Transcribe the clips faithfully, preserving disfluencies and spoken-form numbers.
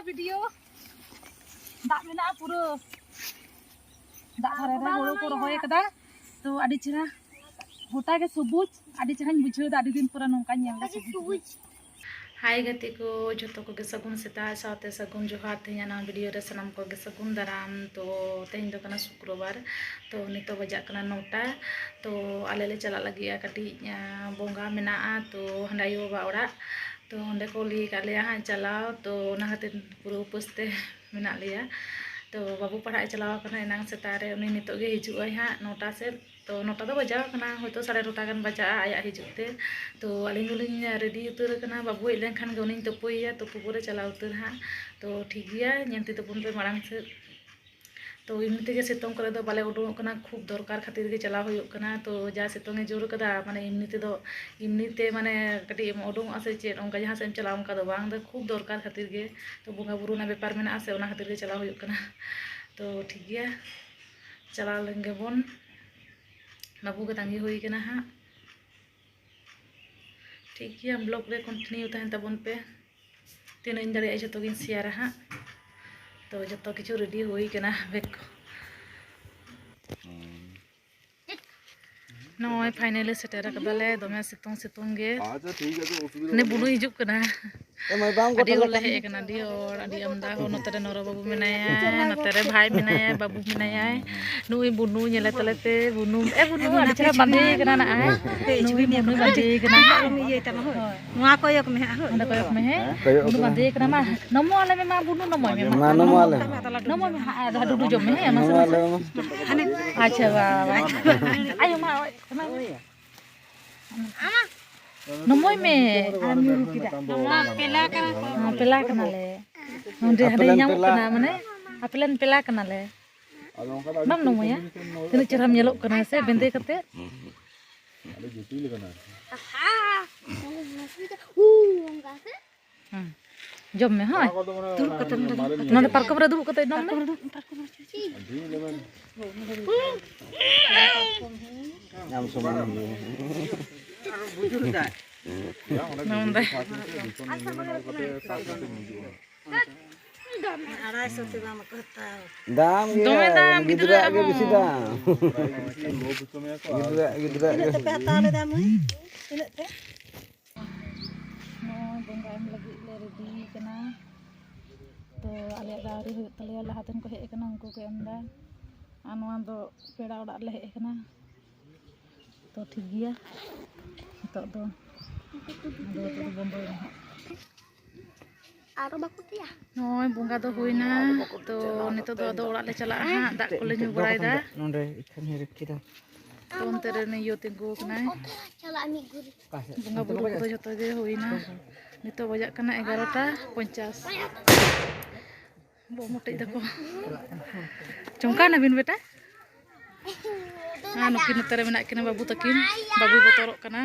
Video ᱫᱟᱜ ᱢᱮᱱᱟᱜᱼᱟ ᱯᱩᱨᱟᱹ᱾ ᱫᱟᱜ ᱫᱷᱟᱨᱮ ᱨᱮ ᱦᱳᱲᱳ ᱠᱚ ᱨᱚᱦᱚᱭ ᱟᱠᱟᱫᱟ᱾ ᱛᱚ ᱟᱹᱰᱤ ᱪᱮᱦᱨᱟ, ᱜᱚᱴᱟ ᱜᱮ ᱥᱚᱵᱩᱡ, ᱟᱹᱰᱤ ᱪᱮᱦᱨᱟᱧ ᱵᱩᱡᱷᱟᱹᱣ ᱮᱫᱟ, ᱟᱹᱰᱤ ᱫᱤᱱ ᱯᱚᱨᱮ ᱱᱚᱝᱠᱟᱧ ᱧᱮᱞ ᱮᱫᱟ ᱥᱚᱵᱩᱡ᱾ ᱦᱟᱭ ᱜᱟᱛᱮ ᱠᱚ, ᱡᱷᱚᱛᱚ ᱠᱚᱜᱮ ᱥᱟᱹᱜᱩᱱ ᱥᱮᱛᱟᱜ ᱥᱟᱶᱛᱮ ᱥᱟᱹᱜᱩᱱ ᱡᱚᱦᱟᱨ᱾ ᱛᱮᱦᱮᱧᱟᱜ ᱱᱟᱣᱟ ᱵᱷᱤᱰᱤᱭᱳ ᱨᱮ ᱥᱟᱱᱟᱢ ᱠᱚᱜᱮ ᱥᱟᱹᱜᱩᱱ ᱫᱟᱨᱟᱢ᱾ ᱛᱚ ᱛᱮᱦᱮᱧ ᱫᱚ ᱠᱟᱱᱟ ᱥᱩᱠᱨᱚᱵᱟᱨ᱾ ᱛᱚ ᱱᱤᱛᱚᱜ ᱵᱟᱡᱟᱜ ᱠᱟᱱᱟ ᱱᱚᱴᱟ᱾ ᱛᱚ ᱟᱞᱮ ᱞᱮ ᱪᱟᱞᱟᱜ ᱞᱟᱹᱜᱤᱫᱼᱟ ᱠᱟᱹᱴᱤᱡ, ᱟᱸ, ᱵᱚᱸᱜᱟ ᱢᱮᱱᱟᱜᱼᱟ, ᱛᱚ ᱦᱟᱸᱰᱮ ᱟᱭᱳ ᱵᱟᱵᱟ ᱚᱲᱟᱜ᱾ ᱛᱚ ᱚᱸᱰᱮ ᱠᱚ ᱞᱟᱹᱭ ᱟᱠᱟᱫ ᱞᱮᱭᱟ ᱦᱟᱸᱜ ᱪᱟᱞᱟᱣ, ᱛᱚ ᱚᱱᱟ ᱠᱷᱟᱹᱛᱤᱨ ᱯᱩᱨᱟᱹ ᱩᱯᱟᱹᱥ ᱛᱮ ᱢᱮᱱᱟᱜ ᱞᱮᱭᱟ᱾ ᱛᱚ ᱵᱟᱹᱵᱩ ᱯᱟᱲᱦᱟᱜ ᱮ ᱪᱟᱞᱟᱣ ᱟᱠᱟᱱᱟ ᱮᱱᱟᱝ ᱥᱮᱛᱟᱜ ᱨᱮ, ᱩᱱᱤ ᱱᱤᱛᱚᱜ ᱜᱮ ᱦᱤᱡᱩᱜ ᱟᱭ ᱦᱟᱸᱜ ᱱᱚᱴᱟ ᱥᱮᱫ᱾ ᱛᱚ ᱱᱚᱴᱟ ᱫᱚ ᱵᱟᱡᱟᱣ ᱟᱠᱟᱱᱟ, ᱦᱚᱭᱛᱳ ᱥᱟᱲᱮ ᱱᱚᱴᱟ ᱜᱟᱱ ᱵᱟᱡᱟᱜᱼᱟ ᱟᱭᱟᱜ ᱦᱤᱡᱩᱜ ᱛᱮ᱾ ᱛᱚ ᱟᱹᱞᱤᱧ ᱫᱚᱞᱤᱧ ᱨᱮᱰᱤ ᱩᱛᱟᱹᱨ ᱟᱠᱟᱱᱟ, ᱵᱟᱹᱵᱩ ᱦᱮᱡ ᱞᱮᱱᱠᱷᱟᱱ ᱜᱮ ᱩᱱᱤᱧ ᱛᱩᱯᱩᱭᱮᱭᱟ, ᱛᱩᱯᱩ ᱯᱚᱨᱮ ᱪᱟᱞᱟᱣ ᱩᱛᱟᱹᱨ ᱦᱟᱸᱜ᱾ ᱛᱚ ᱴᱷᱤᱠ ᱜᱮᱭᱟ, ᱧᱮᱞ ᱛᱤ ᱛᱟᱵᱚᱱ ᱯᱮ ᱢᱟᱲᱟᱝ ᱥᱮᱫ᱾ ᱛᱚ ᱮᱢᱱᱤ ᱛᱮᱜᱮ ᱥᱤᱛᱩᱝ ᱠᱚᱨᱮ ᱫᱚ ᱵᱟᱞᱮ ᱩᱰᱩᱝᱚᱜ ᱠᱟᱱᱟ, ᱠᱷᱩᱵ ᱫᱚᱨᱠᱟᱨ ᱠᱷᱟᱹᱛᱤᱨ ᱜᱮ ᱪᱟᱞᱟᱣ ᱦᱩᱭᱩᱜ ᱠᱟᱱᱟ᱾ ᱛᱚ ᱡᱟ ᱥᱤᱛᱩᱝ ᱮ ᱡᱳᱨ ᱠᱟᱫᱟ, ᱢᱟᱱᱮ ᱮᱢᱱᱤ ᱛᱮᱫᱚ, ᱮᱢᱱᱤ ᱛᱮ ᱢᱟᱱᱮ ᱠᱟᱹᱴᱤᱡ ᱮᱢ ᱩᱰᱩᱝᱚᱜᱼᱟ ᱥᱮ ᱪᱮᱫ, ᱚᱱᱠᱟ ᱡᱟᱦᱟᱸ ᱥᱮᱫ ᱮᱢ ᱪᱟᱞᱟᱜᱼᱟ ᱚᱱᱠᱟ ᱫᱚ ᱵᱟᱝ, ᱫᱚ ᱠᱷᱩᱵ ᱫᱚᱨᱠᱟᱨ ᱠᱷᱟᱹᱛᱤᱨ ᱜᱮ᱾ ᱛᱚ ᱵᱚᱸᱜᱟ ᱵᱩᱨᱩ ᱨᱮᱱᱟᱜ ᱵᱮᱯᱟᱨ ᱢᱮᱱᱟᱜᱼᱟ ᱥᱮ, ᱚᱱᱟ ᱠᱷᱟᱹᱛᱤᱨ ᱜᱮ ᱪᱟᱞᱟᱣ ᱦᱩᱭᱩᱜ ᱠᱟᱱᱟ᱾ ᱛᱚ ᱴᱷᱤᱠ ᱜᱮᱭᱟ, ᱪᱟᱞᱟᱣ ᱞᱮᱱ ᱜᱮᱵᱚᱱ, ᱵᱟᱹᱵᱩ ᱜᱮ ᱛᱟᱺᱜᱤ ᱦᱩᱭ ᱠᱟᱱᱟ ᱦᱟᱸᱜ᱾ ᱴᱷᱤᱠ ᱜᱮᱭᱟ, ᱵᱞᱚᱜ ᱨᱮ ᱠᱚᱱᱴᱤᱱᱤᱭᱩ ᱛᱟᱦᱮᱱ ᱛᱟᱵᱚᱱ ᱯᱮ᱾ ᱛᱤᱱᱟᱹᱜ ᱤᱧ ᱫᱟᱲᱮᱭᱟᱜᱼᱟ ᱡᱷᱚᱛᱚ ᱜᱤᱧ ᱥᱮᱭᱟᱨᱟ ᱦᱟᱸᱜ᱾ ᱛᱚ ᱡᱷᱚᱛᱚ ᱠᱤᱪᱷᱩ ᱨᱮᱰᱤ ᱦᱩᱭ ᱠᱟᱱᱟ, ᱵᱮᱜᱽ ᱠᱚ᱾ ᱱᱚᱜᱼᱚᱭ ᱯᱷᱟᱭᱱᱟᱞᱤ ᱥᱮᱴᱮᱨ ᱟᱠᱟᱫᱟᱞᱮ, ᱫᱚᱢᱮ ᱥᱤᱛᱩᱝ ᱥᱤᱛᱩᱝ ᱜᱮ᱾ ᱟᱪᱪᱷᱟ, ᱴᱷᱤᱠ ᱟᱪᱷᱮ, ᱚᱥᱩᱵᱤᱫᱷᱟ ᱦᱟᱱᱮ ᱵᱟᱹᱱᱩᱜᱼᱟ᱾ ᱵᱩᱱᱩ ᱦᱤᱡᱩᱜ ᱠᱟᱱᱟ᱾ ᱮ ᱢᱟᱹᱭ, ᱵᱟᱢ ᱟᱹᱰᱤ ᱜᱚᱴᱚᱱ ᱦᱚᱲ ᱞᱮ ᱞᱮᱠᱷᱟᱱ? ᱦᱮᱡ ᱟᱠᱟᱱᱟ, ᱟᱹᱰᱤ ᱦᱚᱲ, ᱟᱹᱰᱤ ᱟᱢᱫᱟ ᱦᱚᱲ᱾ ᱱᱚᱛᱮ ᱨᱮ ᱱᱚᱨᱚ ᱵᱟᱹᱵᱩ ᱢᱮᱱᱟᱭᱟ, ᱱᱚᱛᱮ ᱨᱮ ᱵᱷᱟᱭ ᱢᱮᱱᱟᱭᱟ, ᱵᱟᱹᱵᱩ ᱢᱮᱱᱟᱭᱟᱭ᱾ ᱱᱩᱭ ᱵᱩᱱᱩ ᱧᱮᱞᱮ ᱛᱟᱞᱮ ᱯᱮ, ᱵᱩᱱᱩ, ᱮ ᱵᱩᱱᱩ, ᱟᱹᱰᱤ ᱪᱮᱦᱨᱟ ᱵᱟᱸᱫᱮ ᱠᱟᱱᱟ ᱱᱟᱜ᱾ ᱱᱩᱭ ᱵᱩᱱᱩ ᱵᱟᱸᱫᱮ ᱠᱟᱱᱟ᱾ ᱦᱳᱭ᱾ ᱱᱚᱣᱟ ᱠᱚᱭᱚᱜ ᱢᱮ ᱦᱟᱸᱜ, ᱦᱳᱭ᱾ ᱚᱸᱰᱮ ᱠᱚᱭᱚᱜ ᱢᱮ, ᱦᱮᱸ᱾ ᱠᱚᱭᱚᱜ ᱵᱩᱱᱩ ᱢᱮ᱾ ᱵᱟᱸᱫᱮ ᱠᱟᱱᱟ, ᱢᱟ ᱱᱚᱢᱚ ᱟᱞᱮ ᱢᱮ, ᱢᱟ ᱵᱩᱱᱩ ᱱᱚᱢᱚᱭ ᱢᱮ, ᱢᱟ᱾ ᱢᱟ ᱱᱚᱢᱚ ᱟᱞᱮ ᱢᱮ᱾ ᱱᱚᱢᱚᱭ ᱢᱮ ᱦᱟᱸᱜ, ᱟᱨ ᱰᱩᱰᱩ ᱡᱚᱢ ᱢᱮ, ᱦᱮᱸ, ᱢᱟᱥᱮ, ᱱᱚᱢᱚ ᱢᱟᱥᱮ᱾ ᱟᱞᱮ ᱢᱮ᱾ ᱦᱟᱱᱮ᱾ ᱟᱪᱪᱷᱟ, ᱵᱟᱵᱟ᱾ ᱟᱭᱳ, ᱢᱟ, ᱮᱢᱟᱭ ᱢᱮ᱾ ᱱᱚᱢᱚᱭ ᱢᱮ᱾ ᱟᱨ ᱧᱩᱨᱩ ᱠᱮᱫᱟ᱾ ᱱᱚᱣᱟ ᱯᱮᱞᱟ ᱠᱟᱱᱟ ᱠᱚ᱾ ᱦᱚᱸ, ᱯᱮᱞᱟ ᱠᱟᱱᱟᱞᱮ᱾ ᱱᱚᱸᱰᱮ ᱦᱟᱸᱰᱮ ᱟᱯᱮᱞᱮᱱ ᱧᱟᱢᱚᱜ ᱯᱮᱞᱟ᱾ ᱠᱟᱱᱟ, ᱢᱟᱱᱮ, ᱟᱯᱮᱞᱮᱱ ᱯᱮᱞᱟ ᱠᱟᱱᱟᱞᱮ᱾ ᱟᱫᱚ ᱚᱱᱠᱟ ᱫᱚ ᱟᱹᱰᱤ ᱵᱟᱢ ᱱᱚᱢᱚᱭᱟ? ᱛᱤᱱᱟᱹᱜ ᱪᱮᱦᱨᱟᱢ ᱧᱮᱞᱚᱜ ᱠᱟᱱᱟ ᱥᱮ, ᱵᱮᱸᱫᱮ ᱠᱟᱛᱮ᱾ ᱟᱹᱰᱤ ᱡᱚᱴᱤᱞ ᱠᱟᱱᱟ᱾ ᱦᱩᱸ᱾ ᱡᱚᱢ ᱢᱮ, ᱦᱳᱭ᱾ ᱚᱱᱟ ᱠᱚᱫᱚ ᱢᱟᱱᱮ ᱫᱩᱲᱩᱵ ᱠᱟᱛᱮ ᱚᱱᱟ ᱱᱚᱰᱮ ᱢᱟᱨᱮ ᱱᱚᱰᱮ ᱯᱟᱨᱠᱚᱢ ᱨᱮ ᱫᱩᱲᱩᱵ ᱠᱟᱛᱮ ᱡᱚᱢ ᱢᱮ᱾ ᱯᱟᱨᱠᱚᱢ ᱨᱮ ᱫᱩᱲᱩᱵ, ᱯᱟᱨᱠᱚᱢ ᱨᱮ᱾ ᱟᱹᱰᱤ ᱞᱮᱵᱮᱞ᱾ ᱧᱟᱢ ᱥᱚᱢᱟᱱ ᱜᱮ᱾ ᱭᱟ, ᱚᱸᱰᱮ ᱱᱚᱰᱮ᱾ ᱵᱤᱥᱠᱩᱴ ᱠᱚ ᱠᱷᱟᱣᱟ ᱠᱤᱱ ᱥᱮ, ᱵᱤᱥᱠᱩᱴ ᱧᱩ ᱧᱩ ᱠᱟᱛᱮ ᱛᱟᱨᱯᱚᱨᱮ ᱛᱤᱧ ᱦᱤᱡᱩᱜᱼᱟ᱾ ᱟᱲᱟᱭ ᱥᱚ ᱛᱮ ᱫᱟᱢ ᱠᱚ ᱦᱟᱛᱟᱣ᱾ ᱫᱟᱢ ᱜᱮᱭᱟ, ᱫᱚᱢᱮ ᱫᱟᱢ, ᱜᱤᱫᱽᱨᱟᱹ ᱜᱤᱫᱽᱨᱟᱹᱣᱟᱜ ᱜᱮ ᱦᱚᱸ᱾ ᱵᱮᱥᱤ ᱫᱟᱢ᱾ ᱜᱤᱫᱽᱨᱟᱹᱣᱟᱜ, ᱜᱤᱫᱽᱨᱟᱹᱣᱟᱜ ᱛᱤᱱᱟᱹᱜ ᱜᱮ᱾ ᱛᱮᱯᱮ ᱦᱟᱛᱟᱣ ᱞᱮᱫᱟ ᱢᱟᱹᱭ? ᱛᱤᱱᱟᱹᱜ ᱛᱮ? ᱱᱚᱜᱼᱚᱭ ᱵᱚᱸᱜᱟ ᱮᱢ ᱞᱟᱹᱜᱤᱫ ᱞᱮ ᱨᱮᱰᱤ ᱠᱟᱱᱟ᱾ ᱛᱚ ᱟᱞᱮᱭᱟᱜ ᱫᱚ ᱟᱹᱣᱨᱤ ᱦᱩᱭᱩᱜ ᱛᱟᱞᱮᱭᱟ, ᱞᱟᱦᱟᱛᱮᱱ ᱠᱚ ᱦᱮᱡ ᱟᱠᱟᱱᱟ, ᱩᱱᱠᱩ ᱠᱚ ᱮᱢ ᱮᱫᱟ᱾ ᱟᱨ ᱱᱚᱣᱟ ᱫᱚ ᱯᱮᱲᱟ ᱚᱲᱟᱜ ᱨᱮᱞᱮ ᱦᱮᱡ ᱟᱠᱟᱱᱟ᱾ ᱛᱚ ᱴᱷᱤᱠ ᱜᱮᱭᱟ, ᱱᱤᱛᱚᱜ ᱫᱚ ᱟᱫᱚ ᱱᱤᱛᱚᱜ ᱫᱚ ᱵᱚᱱᱫᱚᱭᱮᱱᱟ ᱦᱟᱸᱜ᱾ ᱟᱨᱚ ᱵᱟᱠᱚ ᱛᱮᱭᱟ᱾ ᱱᱚᱜᱼᱚᱭ ᱵᱚᱸᱜᱟ ᱫᱚ ᱦᱩᱭᱱᱟ, ᱛᱚ ᱱᱤᱛᱚᱜ ᱫᱚ ᱟᱫᱚ ᱚᱲᱟᱜ ᱞᱮ ᱪᱟᱞᱟᱜᱼᱟ ᱦᱟᱸᱜ, ᱫᱟᱜ ᱠᱚᱞᱮ ᱧᱩ ᱵᱟᱲᱟᱭᱮᱫᱟ᱾ ᱱᱚᱰᱮ ᱤᱠᱷᱟᱹᱱ ᱨᱮᱠᱷᱤ ᱫᱚ᱾ ᱛᱚ ᱚᱱᱛᱮ ᱨᱮ ᱱᱩᱭ ᱭᱳ ᱛᱤᱸᱜᱩ ᱟᱠᱟᱱᱟᱭ᱾ ᱚᱠᱟ ᱥᱮᱫ? ᱵᱚᱸᱜᱟ ᱵᱩᱨᱩ ᱠᱚᱫᱚ ᱡᱷᱚᱛᱚ ᱜᱮ ᱦᱩᱭᱱᱟ᱾ ᱱᱤᱛᱚᱜ ᱵᱟᱡᱟᱜ ᱠᱟᱱᱟ ᱮᱜᱟᱨᱚᱴᱟ ᱯᱚᱧᱪᱟᱥ᱾ ᱵᱚᱦᱚᱜ ᱢᱚᱴᱮᱡ ᱫᱟᱠᱚ᱾ ᱪᱚᱢᱠᱟᱣ ᱱᱟᱵᱤᱱ ᱵᱮᱴᱟ? ᱟᱨ ᱱᱩᱠᱤᱱ ᱱᱚᱛᱮ ᱨᱮ ᱢᱮᱱᱟᱜ ᱠᱤᱱᱟ ᱵᱟᱹᱵᱩ ᱛᱟᱹᱠᱤᱱ᱾ ᱵᱟᱹᱵᱩᱭ ᱵᱚᱛᱚᱨᱚᱜ ᱠᱟᱱᱟ᱾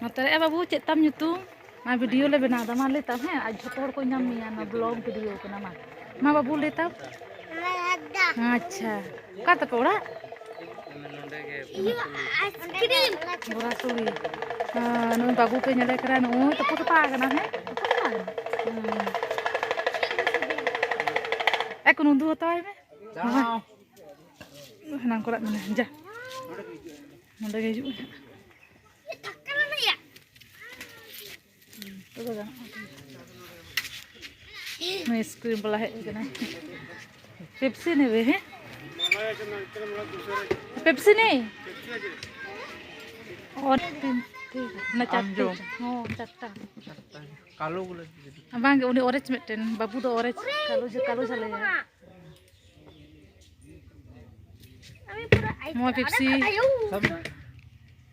ᱱᱚᱛᱮ ᱨᱮ, ᱮ ᱵᱟᱹᱵᱩ, ᱪᱮᱫ ᱛᱟᱢ ᱧᱩᱛᱩᱢ? ᱱᱚᱣᱟ ᱵᱷᱤᱰᱤᱭᱳ ᱞᱮ ᱵᱮᱱᱟᱣ ᱮᱫᱟ, ᱢᱟ ᱞᱟᱹᱭ ᱛᱟᱢ, ᱦᱮᱸ, ᱟᱨ ᱡᱷᱚᱛᱚ ᱦᱚᱲ ᱠᱚ ᱧᱟᱢ ᱢᱮᱭᱟ, ᱱᱚᱣᱟ ᱵᱞᱚᱜ ᱵᱷᱤᱰᱤᱭᱳ ᱠᱟᱱᱟ, ᱢᱟ᱾ ᱢᱟ ᱵᱟᱹᱵᱩ, ᱞᱟᱹᱭ ᱛᱟᱢ᱾ ᱟᱪᱪᱷᱟ, ᱚᱠᱟ ᱛᱟᱠᱚ ᱚᱲᱟᱜ? ᱤᱭᱟᱹ, ᱟᱭᱤᱥᱠᱨᱤᱢ᱾ ᱵᱚᱨᱟᱥᱩᱞᱤ᱾ ᱦᱮᱸ, ᱱᱩᱭ ᱵᱟᱹᱵᱩ ᱯᱮ ᱧᱮᱞᱮ ᱠᱟᱱᱟ, ᱱᱩᱭ ᱛᱩᱯᱩ ᱥᱟᱯᱷᱟ ᱟᱠᱟᱱᱟ, ᱦᱮᱸ? ᱛᱩᱯᱩ ᱥᱟᱯᱷᱟ ᱟᱠᱟᱱᱟ? ᱦᱮᱸ᱾ ᱮ, ᱠᱩᱱᱩ ᱩᱫᱩ ᱦᱟᱛᱟᱣᱟᱭ ᱢᱮ᱾ ᱡᱟᱶ᱾ ᱦᱟᱱᱟᱝ ᱠᱚᱨᱮ ᱢᱮᱱᱟᱭᱟ, ᱡᱟ᱾ ᱱᱚᱸᱰᱮ ᱜᱮ ᱦᱤᱡᱩᱜ ᱢᱮ ᱦᱟᱸᱜ᱾ ᱛᱚᱵᱮ ᱜᱟᱱᱚᱜᱼᱟ᱾ ᱱᱩᱭ ᱟᱭᱤᱥᱠᱨᱤᱢ ᱵᱟᱞᱟ ᱦᱮᱡ ᱟᱠᱟᱱᱟᱭ᱾ ᱯᱮᱯᱥᱤ ᱱᱮᱵᱮ, ᱦᱮᱸ? ᱯᱮᱯᱥᱤ ᱱᱮᱭ? ᱚᱨᱮᱧᱡᱽ ᱯᱤᱝᱠ, ᱴᱷᱤᱠ᱾ ᱚᱱᱟ ᱟᱢ ᱪᱟᱨᱴᱮ᱾ ᱡᱚᱢ᱾ ᱦᱚᱸ, ᱪᱟᱨᱴᱟ᱾ ᱠᱟᱞᱳ ᱜᱩᱞᱟᱹᱵ ᱡᱩᱫᱤ᱾ ᱵᱟᱝ ᱜᱮ, ᱩᱱᱤ ᱚᱨᱮᱧᱡᱽ ᱢᱤᱫᱴᱮᱱ, ᱵᱟᱹᱵᱩ ᱫᱚ ᱚᱨᱮᱧᱡᱽ, ᱠᱟᱞᱳ ᱡᱷᱟ-, ᱠᱟᱞᱳ ᱡᱷᱟᱞᱟᱭᱟ᱾ ᱱᱚᱣᱟ ᱯᱮᱯᱥᱤ᱾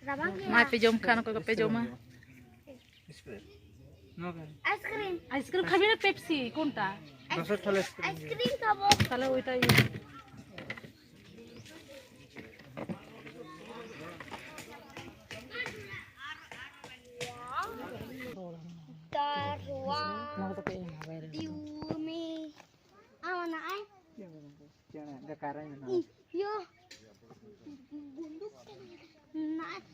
ᱨᱟᱵᱟᱝ ᱜᱮᱭᱟ᱾ ᱢᱟ ᱯᱮ ᱡᱚᱢ ᱠᱷᱟᱱ, ᱚᱠᱚᱭ ᱵᱟᱯᱮ ᱡᱚᱢᱟ? ᱱᱚᱣᱟ ᱯᱮ᱾ ᱟᱭᱤᱥᱠᱨᱤᱢ᱾ ᱟᱭᱤᱥᱠᱨᱤᱢ ᱠᱷᱟᱵᱤ ᱱᱟ ᱯᱮᱯᱥᱤ, ᱠᱚᱱᱴᱟ? ᱫᱚᱥ ᱛᱟᱦᱞᱮ ᱟᱭᱤᱥᱠᱨᱤᱢ᱾ ᱟᱭᱤᱥᱠᱨᱤᱢ ᱠᱷᱟᱵᱚ᱾ ᱛᱟᱦᱞᱮ ᱳᱭᱴᱟ ᱤᱭᱟᱹ᱾ ᱛᱟᱨᱣᱟ᱾ ᱱᱚᱣᱟ ᱫᱚ ᱯᱮ ᱮᱢᱟ ᱵᱟᱭᱨᱮ ᱨᱮ᱾ ᱫᱤᱣᱢᱤ᱾ ᱟᱣᱟᱱᱟ ᱟᱭ᱾ ᱪᱮᱬᱮ ᱫᱚ ᱠᱟᱨᱮ ᱢᱮᱱᱟᱜᱼᱟ᱾ ᱤᱭᱳ᱾ ᱵᱩᱱᱫᱩᱠ ᱢᱮᱱᱟᱜᱼᱟ᱾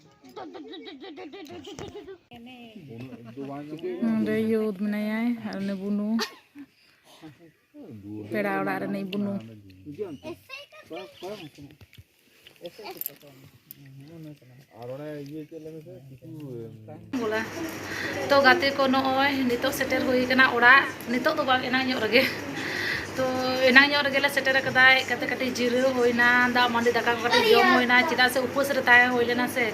ᱱᱚᱰᱮ ᱭᱳᱫ ᱢᱮᱱᱟᱭᱟᱭ ᱟᱨ ᱩᱱᱤ ᱵᱩᱱᱩ᱾ ᱯᱮᱲᱟ ᱚᱲᱟᱜ ᱨᱤᱱᱤᱡ ᱵᱩᱱᱩ᱾ ᱵᱚᱞᱮ, ᱛᱚ ᱜᱟᱛᱮ ᱠᱚ, ᱱᱚᱜᱼᱚᱭ ᱱᱤᱛᱚᱜ ᱥᱮᱴᱮᱨ ᱦᱩᱭ ᱠᱟᱱᱟ ᱚᱲᱟᱜ᱾ ᱱᱤᱛᱚᱜ ᱫᱚ ᱵᱟᱝ, ᱮᱱᱟᱝ ᱧᱚᱜ ᱨᱮᱜᱮ᱾ ᱛᱚ ᱮᱱᱟᱝ ᱧᱚᱜ ᱨᱮᱜᱮ ᱞᱮ ᱥᱮᱴᱮᱨ ᱟᱠᱟᱫᱟ᱾ ᱦᱮᱡ ᱠᱟᱛᱮ ᱠᱟᱹᱴᱤᱡ ᱡᱤᱨᱟᱹᱣ ᱦᱩᱭᱱᱟ, ᱫᱟᱜ ᱢᱟᱹᱰᱤ ᱫᱟᱠᱟ ᱠᱚ ᱠᱟᱹᱴᱤᱡ ᱡᱚᱢ ᱦᱩᱭᱱᱟ, ᱪᱮᱫᱟᱜ ᱥᱮ ᱩᱯᱟᱹᱥ ᱨᱮ ᱛᱟᱦᱮᱸ ᱦᱩᱭ ᱞᱮᱱᱟ ᱥᱮ᱾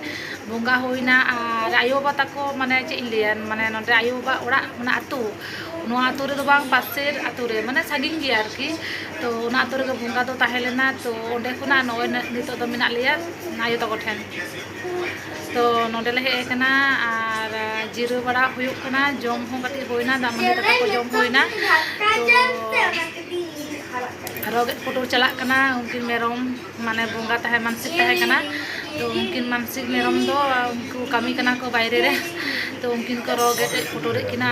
ᱵᱚᱸᱜᱟ ᱦᱩᱭᱱᱟ, ᱟᱨ ᱟᱭᱳ ᱵᱟᱵᱟ ᱛᱟᱠᱚ, ᱢᱟᱱᱮ ᱪᱮᱫ ᱤᱧ ᱞᱟᱹᱭᱟ, ᱢᱟᱱᱮ ᱱᱚᱰᱮ ᱟᱭᱳ ᱵᱟᱵᱟ ᱚᱲᱟᱜ, ᱢᱟᱱᱮ ᱟᱹᱛᱩ, ᱱᱚᱣᱟ ᱟᱹᱛᱩ ᱨᱮᱫᱚ ᱵᱟᱝ, ᱯᱟᱥᱮᱨ ᱟᱹᱛᱩ ᱨᱮ, ᱢᱟᱱᱮ ᱥᱟᱺᱜᱤᱧ ᱜᱮᱭᱟ ᱟᱨᱠᱤ᱾ ᱛᱚ ᱚᱱᱟ ᱟᱹᱛᱩ ᱨᱮᱜᱮ ᱵᱚᱸᱜᱟ ᱫᱚ ᱛᱟᱦᱮᱸ ᱞᱮᱱᱟ᱾ ᱛᱚ ᱚᱸᱰᱮ ᱠᱷᱚᱱᱟᱜ ᱱᱚᱜᱼᱚᱭ ᱱᱤᱛᱚᱜ ᱫᱚ ᱢᱮᱱᱟᱜ ᱞᱮᱭᱟ ᱟᱭᱳ ᱛᱟᱠᱚ ᱴᱷᱮᱱ᱾ ᱛᱚ ᱱᱚᱸᱰᱮ ᱞᱮ ᱦᱮᱡ ᱟᱠᱟᱱᱟ, ᱟᱨ ᱡᱤᱨᱟᱹᱣ ᱵᱟᱲᱟ ᱦᱩᱭᱩᱜ ᱠᱟᱱᱟ᱾ ᱡᱚᱢ ᱦᱚᱸ ᱠᱟᱹᱴᱤᱡ ᱦᱩᱭᱱᱟ, ᱫᱟᱜ ᱢᱟᱹᱰᱤ ᱫᱟᱠᱟ ᱠᱚ ᱡᱚᱢ ᱦᱩᱭᱱᱟ᱾ ᱛᱚ ᱨᱚ ᱜᱮᱫ ᱯᱩᱴᱩᱨ ᱪᱟᱞᱟᱜ ᱠᱟᱱᱟ᱾ ᱩᱱᱠᱤᱱ ᱢᱮᱨᱚᱢ, ᱢᱟᱱᱮ ᱵᱚᱸᱜᱟ ᱛᱟᱦᱮᱸ, ᱢᱟᱱᱥᱤᱠ ᱛᱟᱦᱮᱸ ᱠᱟᱱᱟ᱾ ᱛᱚ ᱩᱱᱠᱤᱱ ᱢᱟᱱᱥᱤᱠ ᱢᱮᱨᱚᱢ ᱫᱚ, ᱩᱱᱠᱩ ᱠᱟᱹᱢᱤ ᱠᱟᱱᱟ ᱠᱚ ᱵᱟᱭᱨᱮ ᱨᱮ᱾ ᱛᱚ ᱩᱱᱠᱤᱱ ᱠᱚ ᱨᱚ ᱜᱮᱫ ᱯᱩᱴᱩᱨᱮᱫ ᱠᱤᱱᱟ,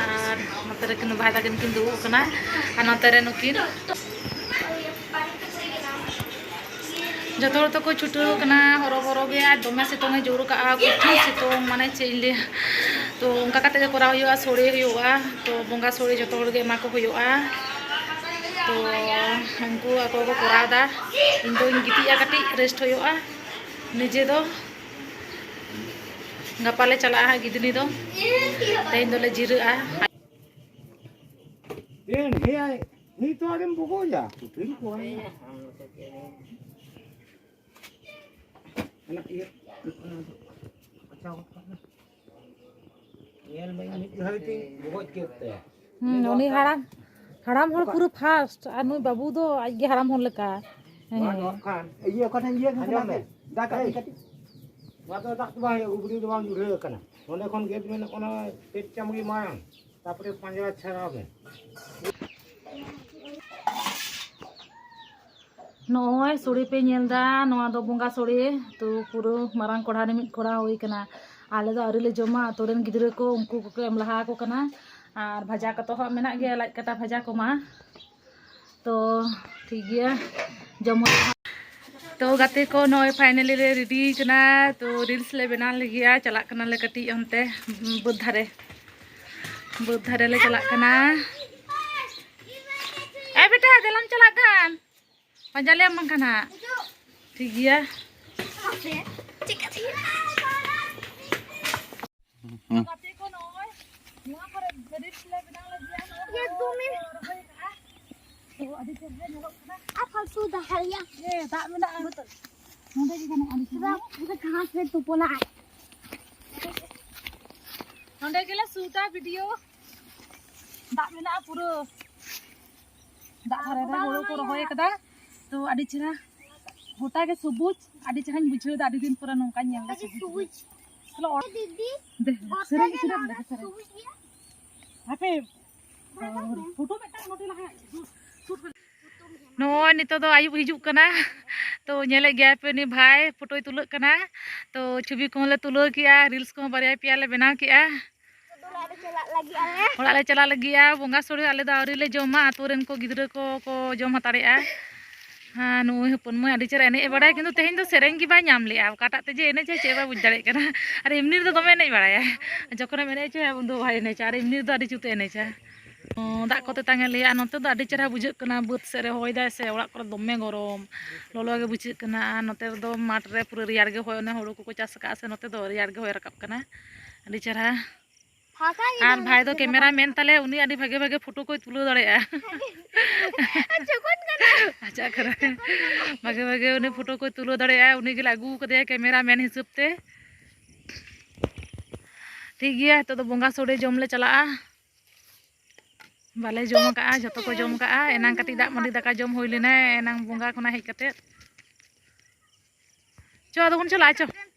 ᱟᱨ ᱱᱚᱛᱮ ᱨᱮ ᱠᱤᱱ ᱵᱷᱟᱭ ᱛᱟᱹᱠᱤᱱ ᱠᱤᱱ ᱫᱩᱲᱩᱵ ᱟᱠᱟᱱᱟ᱾ ᱟᱨ ᱱᱚᱛᱮ ᱨᱮ ᱱᱩᱠᱤᱱ ᱡᱚᱛᱚ ᱦᱚᱲ ᱛᱮᱠᱚ ᱪᱷᱩᱴᱟᱹᱣ ᱠᱟᱱᱟ ᱦᱚᱨᱚᱵᱚᱨᱚ ᱜᱮ᱾ ᱟᱨ ᱫᱚᱢᱮ ᱥᱤᱛᱩᱝ ᱮ ᱡᱳᱨ ᱠᱟᱜᱼᱟ, ᱠᱚᱴᱷᱤᱱ ᱥᱤᱛᱩᱝ, ᱢᱟᱱᱮ ᱪᱮᱫ ᱤᱧ ᱞᱟᱹᱭᱟ᱾ ᱛᱚ ᱚᱱᱠᱟ ᱠᱟᱛᱮ ᱜᱮ ᱠᱚᱨᱟᱣ ᱦᱩᱭᱩᱜᱼᱟ, ᱥᱳᱲᱮ ᱦᱩᱭᱩᱜᱼᱟ᱾ ᱛᱚ ᱵᱚᱸᱜᱟ ᱥᱳᱲᱮ ᱡᱚᱛᱚ ᱦᱚᱲ ᱜᱮ ᱮᱢᱟ ᱠᱚ ᱦᱩᱭᱩᱜᱼᱟ᱾ ᱛᱚ ᱩᱱᱠᱩ ᱟᱠᱚ ᱠᱚ ᱠᱚᱨᱟᱣ ᱮᱫᱟ, ᱤᱧ ᱫᱚᱧ ᱜᱤᱛᱤᱡᱼᱟ, ᱠᱟᱹᱴᱤᱡ ᱨᱮᱥᱴ ᱦᱩᱭᱩᱜᱼᱟ᱾ ᱱᱤᱡᱮ ᱫᱚ ᱜᱟᱯᱟ ᱞᱮ ᱪᱟᱞᱟᱜᱼᱟ ᱦᱟᱸᱜ ᱜᱤᱫᱽᱱᱤ ᱫᱚ, ᱛᱮᱦᱮᱧ ᱫᱚᱞᱮ ᱡᱤᱨᱟᱹᱜᱼᱟ᱾ ᱮᱱ ᱦᱮᱭᱟᱭ, ᱱᱤᱛᱚᱜ ᱟᱹᱣᱨᱤᱢ ᱵᱚᱜᱚᱡᱟ? ᱠᱩᱴᱷᱤᱱ ᱠᱚ᱾ ᱚᱱᱟ ᱤᱭᱟᱹ, ᱟᱪᱪᱷᱟ, ᱧᱮᱞ ᱢᱮ, ᱢᱤᱫ ᱜᱷᱟᱹᱲᱤ ᱛᱤᱧ ᱵᱚᱜᱚᱡ ᱠᱮᱫ ᱛᱟᱭᱟ᱾ ᱦᱩᱸ, ᱩᱱᱤ ᱦᱟᱲᱟᱢ, ᱦᱟᱲᱟᱢ ᱦᱚᱲ ᱯᱩᱨᱟᱹ ᱯᱷᱟᱥᱴ, ᱟᱨ ᱱᱩᱭ ᱵᱟᱹᱵᱩ ᱫᱚ ᱟᱡ ᱜᱮ ᱦᱟᱲᱟᱢ ᱦᱚᱲ ᱞᱮᱠᱟ᱾ ᱱᱚᱣᱟ ᱦᱮᱸ᱾ ᱱᱚᱣᱟ ᱠᱷᱟᱱ ᱤᱭᱟᱹ ᱚᱠᱟᱴᱷᱮᱱ ᱤᱭᱟᱹ ᱠᱟᱱᱟ? ᱟᱸᱡᱚᱢ ᱢᱮ᱾ ᱫᱟᱜ ᱠᱟᱹᱴᱤᱡ ᱮᱭ᱾ ᱠᱟᱹᱴᱤᱡ᱾ ᱱᱚᱣᱟ ᱫᱚ ᱫᱟᱜ ᱫᱚ ᱵᱟᱝ ᱦᱩᱭᱩᱜᱼᱟ, ᱩᱵᱽᱲᱤ ᱫᱚ ᱵᱟᱝ ᱧᱩᱨᱦᱟᱹ ᱟᱠᱟᱱᱟ᱾ ᱱᱚᱸᱰᱮ ᱠᱷᱚᱱ ᱜᱮᱫ ᱢᱮ, ᱚᱱᱟ ᱯᱮᱴ ᱪᱟᱢᱲᱤ ᱢᱟᱲᱟᱝ, ᱛᱟᱯᱚᱨᱮ ᱯᱟᱸᱡᱽᱨᱟ ᱪᱷᱟᱲᱟᱣ ᱢᱮ᱾ ᱱᱚᱜᱼᱚᱭ ᱥᱳᱲᱮ ᱯᱮ ᱧᱮᱞ ᱮᱫᱟ, ᱱᱚᱣᱟ ᱫᱚ ᱵᱚᱸᱜᱟ ᱥᱳᱲᱮ᱾ ᱛᱚ ᱯᱩᱨᱟᱹ ᱢᱟᱨᱟᱝ ᱠᱚᱲᱦᱟ ᱨᱮ ᱢᱤᱫ ᱠᱚᱲᱦᱟ ᱦᱩᱭ ᱠᱟᱱᱟ᱾ ᱟᱞᱮ ᱫᱚ ᱟᱹᱣᱨᱤ ᱞᱮ ᱡᱚᱢᱟ, ᱟᱛᱳ ᱨᱮᱱ ᱜᱤᱫᱽᱨᱟᱹ ᱠᱚ, ᱩᱱᱠᱩ ᱠᱚᱠᱚ ᱮᱢ ᱞᱟᱦᱟ ᱟᱠᱚ ᱠᱟᱱᱟ᱾ ᱟᱨ ᱵᱷᱟᱡᱟ ᱠᱚᱫᱚ ᱦᱟᱸᱜ ᱢᱮᱱᱟᱜ ᱜᱮᱭᱟ, ᱞᱟᱡ ᱠᱟᱴᱟ ᱵᱷᱟᱡᱟ ᱠᱚᱢᱟ᱾ ᱛᱚ ᱴᱷᱤᱠ ᱜᱮᱭᱟ, ᱡᱚᱢ ᱦᱩᱭᱩᱜᱼᱟ᱾ ᱛᱚ ᱜᱟᱛᱮ ᱠᱚ, ᱱᱚᱜᱼᱚᱭ ᱯᱷᱟᱭᱱᱟᱞᱤ ᱞᱮ ᱨᱮᱰᱤ ᱠᱟᱱᱟ᱾ ᱛᱚ ᱨᱤᱞᱥ ᱞᱮ ᱵᱮᱱᱟᱣ ᱞᱟᱹᱜᱤᱫᱼᱟ, ᱪᱟᱞᱟᱜ ᱠᱟᱱᱟᱞᱮ ᱠᱟᱹᱴᱤᱡ ᱚᱱᱛᱮ ᱵᱟᱹᱫᱽ ᱫᱷᱟᱨᱮ, ᱵᱟᱹᱫᱽ ᱫᱷᱟᱨᱮ ᱞᱮ ᱪᱟᱞᱟᱜ ᱠᱟᱱᱟ᱾ ᱪᱟᱞᱟᱜ ᱠᱷᱟᱱ ᱯᱟᱸᱡᱟ ᱞᱮᱭᱟᱢ ᱵᱟᱝᱠᱷᱟᱱ ᱦᱟᱸᱜ᱾ ᱴᱷᱤᱠ ᱜᱮᱭᱟ᱾ ᱪᱮᱫ ᱠᱟᱛᱷᱟ? ᱜᱟᱛᱮ ᱠᱚ ᱱᱚᱜᱼᱚᱭ ᱱᱚᱣᱟ ᱠᱚᱨᱮ ᱜᱟᱹᱰᱤ ᱞᱮ ᱵᱮᱱᱟᱣ ᱞᱟᱹᱜᱤᱫ ᱨᱚᱦᱚᱭ ᱠᱟᱜᱼᱟ᱾ ᱛᱚ ᱟᱹᱰᱤ ᱪᱮᱦᱨᱟ ᱧᱮᱞᱚᱜ ᱠᱟᱱᱟ᱾ ᱟᱨ ᱯᱷᱟᱞᱛᱩ ᱫᱟᱦᱟᱞ ᱭᱟ᱾ ᱮ, ᱫᱟᱜ ᱢᱮᱱᱟᱜᱼᱟ᱾ ᱱᱚᱰᱮ ᱜᱮ ᱜᱟᱱᱚᱜᱼᱟ, ᱟᱹᱰᱤ ᱪᱮᱦᱨᱟ᱾ ᱯᱩᱨᱟᱹ ᱜᱷᱟᱥ ᱨᱮ ᱛᱩᱯᱩᱱᱟ᱾ ᱱᱚᱰᱮ ᱜᱮᱞᱮ ᱥᱩᱴᱟ ᱵᱷᱤᱰᱤᱭᱳ᱾ ᱫᱟᱜ ᱢᱮᱱᱟᱜᱼᱟ ᱯᱩᱨᱟᱹ᱾ ᱫᱟᱜ ᱫᱷᱟᱨᱮ ᱨᱮ ᱦᱩᱲᱩ ᱠᱚ ᱨᱚᱦᱚᱭ ᱠᱟᱫᱟ᱾ ᱛᱚ ᱟᱹᱰᱤ ᱪᱮᱦᱨᱟ, ᱜᱚᱴᱟ ᱜᱮ ᱥᱚᱵᱩᱡ᱾ ᱟᱹᱰᱤ ᱪᱮᱦᱨᱟᱧ ᱵᱩᱡᱷᱟᱹᱣ ᱮᱫᱟ, ᱟᱹᱰᱤ ᱫᱤᱱ ᱯᱚᱨᱮ ᱱᱚᱝᱠᱟᱧ ᱧᱮᱞ ᱮᱫᱟ ᱥᱚᱵᱩᱡ᱾ ᱥᱚᱵᱩᱡ᱾ ᱛᱟᱦᱞᱮ ᱚᱲ-, ᱫᱤᱫᱤ, ᱫᱮ, ᱜᱚᱴᱟ ᱥᱮᱨᱮᱧ, ᱜᱮ ᱥᱮᱨᱮᱧ ᱱᱚᱰᱮ ᱞᱮ, ᱥᱮᱨᱮᱧ᱾ ᱥᱚᱵᱩᱡ ᱜᱮᱭᱟ᱾ ᱦᱟᱯᱮ, ᱯᱷᱳᱴᱳ ᱢᱤᱫᱴᱟᱝ ᱱᱚᱰᱮ ᱞᱟᱦᱟ ᱥᱩᱴ ᱠᱟᱜ᱾ ᱱᱚᱜᱼᱚᱭ ᱱᱤᱛᱚᱜ ᱫᱚ ᱟᱹᱭᱩᱵ ᱦᱤᱡᱩᱜ ᱠᱟᱱᱟ, ᱛᱚ ᱧᱮᱞᱮᱫ ᱜᱮᱭᱟ ᱯᱮ ᱩᱱᱤ ᱵᱷᱟᱭ ᱯᱷᱳᱴᱳᱭ ᱛᱩᱞᱟᱹᱜ ᱠᱟᱱᱟ᱾ ᱛᱚ ᱪᱷᱚᱵᱤ ᱠᱚᱦᱚᱸ ᱞᱮ ᱛᱩᱞᱟᱹᱣ ᱠᱮᱜᱼᱟ, ᱨᱤᱞᱥ ᱠᱚᱦᱚᱸ ᱵᱟᱨᱭᱟ ᱯᱮᱭᱟ ᱞᱮ ᱵᱮᱱᱟᱣ ᱠᱮᱜᱼᱟ᱾ ᱚᱲᱟᱜ ᱞᱮ ᱪᱟᱞᱟᱜ ᱞᱟᱹᱜᱤᱫ ᱟᱞᱮ᱾ ᱚᱲᱟᱜ ᱞᱮ ᱪᱟᱞᱟᱜ ᱞᱟᱹᱜᱤᱫᱼᱟ᱾ ᱵᱚᱸᱜᱟ ᱥᱚᱲᱮ ᱟᱞᱮ ᱫᱚ ᱟᱹᱣᱨᱤ ᱞᱮ ᱡᱚᱢᱟ, ᱟᱛᱳ ᱨᱮᱱ ᱠᱚ ᱜᱤᱫᱽᱨᱟᱹ ᱠᱚ ᱠᱚ ᱡᱚᱢ ᱦᱟᱛᱟᱲᱮᱜᱼᱟ᱾ ᱦᱮᱸ, ᱱᱩᱭ ᱦᱚᱯᱚᱱ ᱢᱟᱹᱭ ᱟᱹᱰᱤ ᱪᱮᱦᱨᱟ ᱮᱱᱮᱡ ᱮ ᱵᱟᱲᱟᱭᱟ, ᱠᱤᱱᱛᱩ ᱛᱮᱦᱮᱧ ᱫᱚ ᱥᱮᱨᱮᱧ ᱜᱮ ᱵᱟᱭ ᱧᱟᱢ ᱞᱮᱜᱼᱟ᱾ ᱚᱠᱟᱴᱟᱜ ᱛᱮ ᱡᱮ ᱮᱱᱮᱡᱟᱭ ᱪᱮᱫ ᱵᱟᱭ ᱵᱩᱡᱽ ᱫᱟᱲᱮᱭᱟᱜ ᱠᱟᱱᱟ᱾ ᱟᱨ ᱮᱢᱱᱤ ᱨᱮᱫᱚ ᱫᱚᱢᱮ ᱮᱱᱮᱡ ᱵᱟᱲᱟᱭᱟ, ᱡᱚᱠᱷᱚᱱᱮᱢ ᱮᱱᱮᱡ ᱦᱚᱪᱚᱭᱟ ᱩᱱ ᱫᱚ ᱵᱟᱭ ᱮᱱᱮᱡᱟ, ᱟᱨ ᱮᱢᱱᱤ ᱨᱮᱫᱚ ᱟᱹᱰᱤ ᱡᱩᱛ ᱮ ᱮᱱᱮᱡᱟ᱾ ᱚ, ᱫᱟᱜ ᱠᱚ ᱛᱮᱛᱟᱝ ᱮ ᱞᱟᱹᱭᱟ᱾ ᱟᱨ ᱱᱚᱛᱮ ᱫᱚ ᱟᱹᱰᱤ ᱪᱮᱦᱨᱟ ᱵᱩᱡᱷᱟᱹᱜ ᱠᱟᱱᱟ, ᱵᱟᱹᱫᱽ ᱥᱮᱫ ᱨᱮ ᱦᱚᱭ ᱫᱟᱭ ᱥᱮ, ᱚᱲᱟᱜ ᱠᱚᱨᱮ ᱫᱚᱢᱮ ᱜᱚᱨᱚᱢ, ᱞᱚᱞᱚ ᱜᱮ ᱵᱩᱡᱷᱟᱹᱜ ᱠᱟᱱᱟ᱾ ᱟᱨ ᱱᱚᱛᱮ ᱨᱮᱫᱚ ᱢᱟᱴᱷ ᱨᱮ ᱯᱩᱨᱟᱹ ᱨᱮᱭᱟᱲ ᱜᱮ ᱦᱚᱭ, ᱚᱱᱮ ᱦᱩᱲᱩ ᱠᱚᱠᱚ ᱪᱟᱥ ᱟᱠᱟᱫᱼᱟ ᱥᱮ, ᱱᱚᱛᱮ ᱫᱚ ᱨᱮᱭᱟᱲ ᱜᱮ ᱦᱚᱭ ᱨᱟᱠᱟᱵ ᱠᱟᱱᱟ, ᱟᱹᱰᱤ ᱪᱮᱦᱨᱟ᱾ ᱯᱷᱟᱸᱠᱟ ᱜᱮ ᱟᱨ ᱫᱚᱢᱮ ᱵᱷᱟᱭ ᱫᱚ ᱪᱮᱦᱨᱟ ᱠᱮᱢᱮᱨᱟ ᱵᱟᱝ ᱢᱮᱱ ᱛᱟᱞᱮ, ᱩᱱᱤ ᱟᱹᱰᱤ ᱵᱷᱟᱜᱮ ᱵᱷᱟᱜᱮ ᱯᱷᱳᱴᱳ ᱠᱚᱭ ᱛᱩᱞᱟᱹᱣ ᱫᱟᱲᱮᱭᱟᱜᱼᱟ᱾ ᱡᱚᱠᱷᱚᱱ ᱠᱟᱱᱟ᱾ ᱟᱪᱪᱷᱟ, ᱠᱟᱱᱟ᱾ ᱵᱷᱟᱜᱮ ᱵᱷᱟᱜᱮ ᱩᱱᱤ ᱯᱷᱳᱴᱳ ᱠᱚᱭ ᱛᱩᱞᱟᱹᱣ ᱫᱟᱲᱮᱭᱟᱜᱼᱟ, ᱩᱱᱤ ᱜᱮᱞᱮ ᱟᱹᱜᱩ ᱠᱟᱫᱮᱭᱟ ᱠᱮᱢᱮᱨᱟ ᱢᱮᱱ ᱦᱤᱥᱟᱹᱵ ᱛᱮ᱾ ᱴᱷᱤᱠ ᱜᱮᱭᱟ, ᱱᱤᱛᱚᱜ ᱫᱚ ᱵᱚᱸᱜᱟ ᱥᱚᱲᱮ ᱡᱚᱢ ᱞᱮ ᱪᱟᱞᱟᱜᱼᱟ᱾ ᱵᱟᱞᱮ ᱡᱚᱢ ᱟᱠᱟᱜᱼᱟ, ᱡᱷᱚᱛᱚ ᱠᱚ ᱡᱚᱢ ᱟᱠᱟᱜᱼᱟ᱾ ᱮᱱᱟᱝ ᱠᱟᱹᱴᱤᱡ ᱫᱟᱜ ᱢᱟᱹᱰᱤ ᱫᱟᱠᱟ ᱡᱚᱢ ᱦᱩᱭ ᱞᱮᱱᱟ, ᱮᱱᱟᱝ ᱵᱚᱸᱜᱟ ᱠᱷᱚᱱᱟᱜ ᱦᱮᱡ ᱠᱟᱛᱮᱫ᱾ ᱪᱚ, ᱟᱫᱚ ᱵᱚᱱ ᱪᱟᱞᱟᱜᱼᱟ, ᱪᱚ᱾